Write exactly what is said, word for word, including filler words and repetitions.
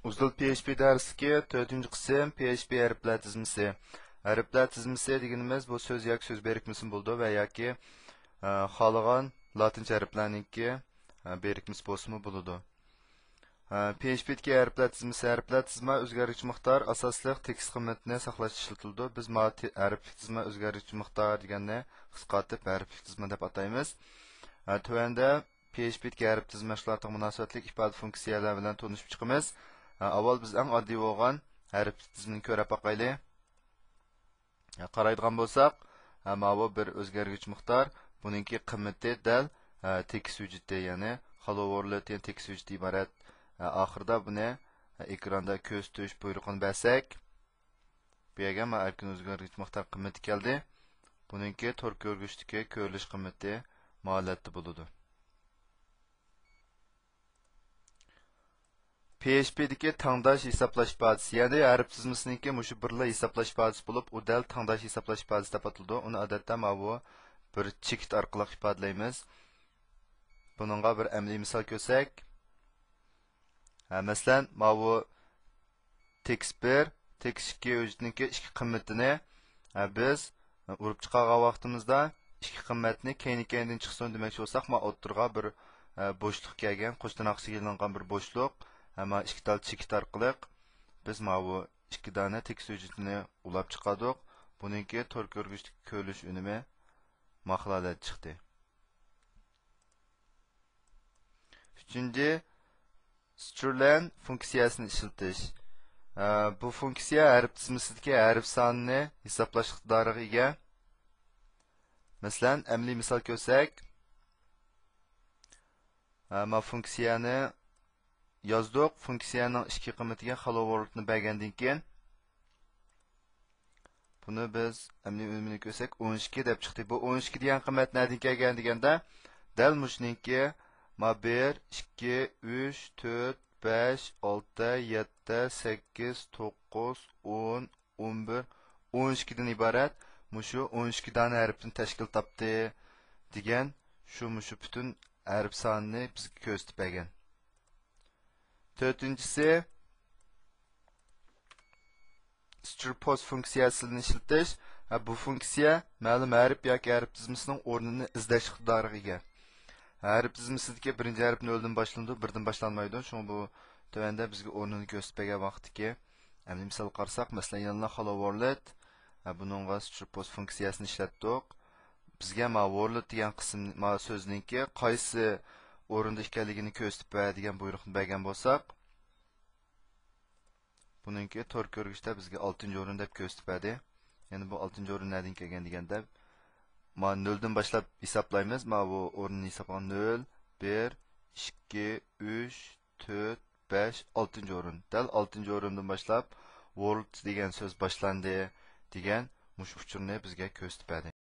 ئۇزۇل پي ئېچ پى دەرسلىكى، تۆتىنچى قىسىم، پي ئېچ پى ھەرپلەر تىزمىسى. ھەرپلەر تىزمىسى دېگىنىمىز بۇ سۆز ياكى سۆز بىرىكمىسىمۇ بولىدۇ ۋە ياكى، ئە، خالىغان لاتىنچە ھەرپلەرنىڭكى، ئە، بىرىكمىسى بولسىمۇ بولىدۇ. ئە، پي ئېچ پى دىكى ھەرپلەر تىزمىسى. ھەرپلەر تىزما ئۆزگەرگۈچى مىقدار ئاساسلىق تېكىست قىممىتىنى ساقلاشتا ئىشلىتىلىدۇ. بىز ما تى-، ھەرپلىك تىزما ئۆزگەرگۈچى مىقدار دېگەننى قىسقارتىپ ھەرپلىك تىزما دەپ ئاتايمىز. ئە، تۆۋەندە پي ئېچ پى دىكى ھەرپ تىزما مەشغۇلاتىغا مۇناسىۋەتلىك ئىپادە فۇنكسىيەلەر بىلەن تونۇشۇپ چىقىمىز. ئە، ئاۋۋال بىز ئەڭ ئاددىي بولغان ھەرپ تىزمىنى كۆرۈپ باقايلى. ئە، قارايدىغان بولساق، ئە، ماۋۇ بىر ئۆزگەرگۈچ مىقدار، بۇنىڭكى قىممىتى دەل، ئە، تېكىست ھۆججىتى، يەنى خالو ۋورلىد دېگەن تېكىست ھۆججىتى ئىبارەت. ئە، ئاخىرىدا بۇنى، ئە، ئېكراندا كۆرسىتىش بۇيرۇقىنى بەرسەك، بۇ يەرگە مانا ئەركىن ئۆزگەرگۈچ مىقدار قىممىتى كەلدى. بۇنىڭكى تور كۆرگۈچتىكى كۆرۈلۈش قىممىتى مۇ ھالەتتە بولىدۇ. پي ئېچ پى دىكى تەڭداش ھېسابلاش ئىپادىسى، يەنى ھەرپ تىزمىسىنىڭكى مۇشۇ بىرلا ھېسابلاش ئىپادىسى بولۇپ، ئۇ دەل تەڭداش ھېسابلاش ئىپادىسى دەپ ئاتىلىدۇ. ئۇنى ئادەتتە ماۋۇ بىر چېكىت ئارقىلىق ئىپادىلەيمىز. بۇنىڭغا بىر ئەمەلىي مىسال كۆرسەك، ھە، مەسىلەن، ماۋۇ تېكىست بىر، تېكىست ئىككى ھۆججىتىنىڭكى ئىككى قىممىتىنى، ھە، بىز ئۇرۇپ چىقارغان ۋاقتىمىزدا ئىككى قىممەتنى كەينى-كەينىدىن چىقسۇن دېمەكچى بولساق، ما ئوتتۇرىغا بىر، ھە، بوشلۇق كەلگەن، قوش تىرناق ئىچىگە ئېلىنغان بىر بوشلۇق، ھە، ما ئىككى تال چېكىت ئارقىلىق بىز ماۋۇ ئىككى دانە تېكىست ھۆججىتىنى ئۇلاپ چىقاردۇق. بۇنىڭكى تور كۆرگۈچتىكى كۆرۈلۈش ئۈنۈمى ماقۇل ھالەتتە چىقتى. ئۈچىنچى، سترلەن فۇنكسىيەسىنى ئىشلىتىش. ئە، بۇ فۇنكسىيە ھەرپ تىزمىسىدىكى ھەرپ سانىنى ھېسابلاش ئىقتىدارىغا ئىگە. مەسىلەن، ئەمەلىي مىسال كۆرسەك، ئە، ما فۇنكسىيەنى يازدۇق. فۇنكسىيەنىڭ ئىككى قىممىتىگە خالو ۋورلىدنى بەرگەندىن كېيىن، بۇنى بىز ئەمەلىي ئۈنۈمىنى كۆرسەك، ئون ئىككى دەپ چىقتى. بۇ ئون ئىككى دېگەن قىممەت نەدىن كەلگەن دېگەندە، دەل مۇشۇنىڭكى، ما بىر، ئىككى، ئۈچ، تۆت، بەش، ئالتە، يەتتە، سەككىز، توققۇز، ئون، ئون بىر، ئون ئىككىدىن ئىبارەت مۇشۇ ئون ئىككى دانە ھەرپتىن تەشكىل تاپتى دېگەن شۇ، مۇشۇ پۈتۈن ھەرپ سانىنى بىزگە كۆرسىتىپ بەرگەن. تۆتىنچىسى، سترپوز فۇنكسىيەسىنى ئىشلىتىش. ھە، بۇ فۇنكسىيە مەلۇم ھەرپ ياكى ھەرپ تىزمىسىنىڭ ئورنىنى ئىزدەش ئىقتىدارىغا ئىگە. ھەرپ تىزمىسىدىكى بىرىنچى ھەرپ نۆلدىن باشلىنىدۇ، بىردىن باشلانمايدۇ. شۇڭا بۇ تۆۋەندە بىزگە ئورنىنى كۆرسىتىپ بەرگەن ۋاقىتتىكى ئەمەلىي مىسالغا قارىساق، مەسىلەن، يەنىلا خالو ۋورلىد، ھە، بۇنىڭغا سترپوز فۇنكسىيەسىنى ئىشلەتتۇق. بىزگە ما ۋورلىد دېگەن قىسىم، ما سۆزنىڭكى قايسى ئورۇندا ئىكەنلىكىنى كۆرسىتىپ بەر دېگەن بۇيرۇقنى بەرگەن بولساق، بۇنىڭكى تور كۆرگۈچتە بىزگە ئالتىنچى ئورۇن دەپ كۆرسىتىپ بەردى. يەنى بۇ ئالتىنچى ئورۇن نەدىن كەلگەن دېگەندە، ما نۆلدىن باشلاپ ھېسابلايمىز. ما بۇ ئورۇننى ھېسابلىغان نۆل، بىر، ئىككى، ئۈچ، تۆت، بەش، ئالتىنچى ئورۇن. دەل ئالتىنچى ئورۇندىن باشلاپ ۋورلىد دېگەن سۆز باشلاندى دېگەن مۇشۇ ئۇچۇرنى بىزگە كۆرسىتىپ بەردى.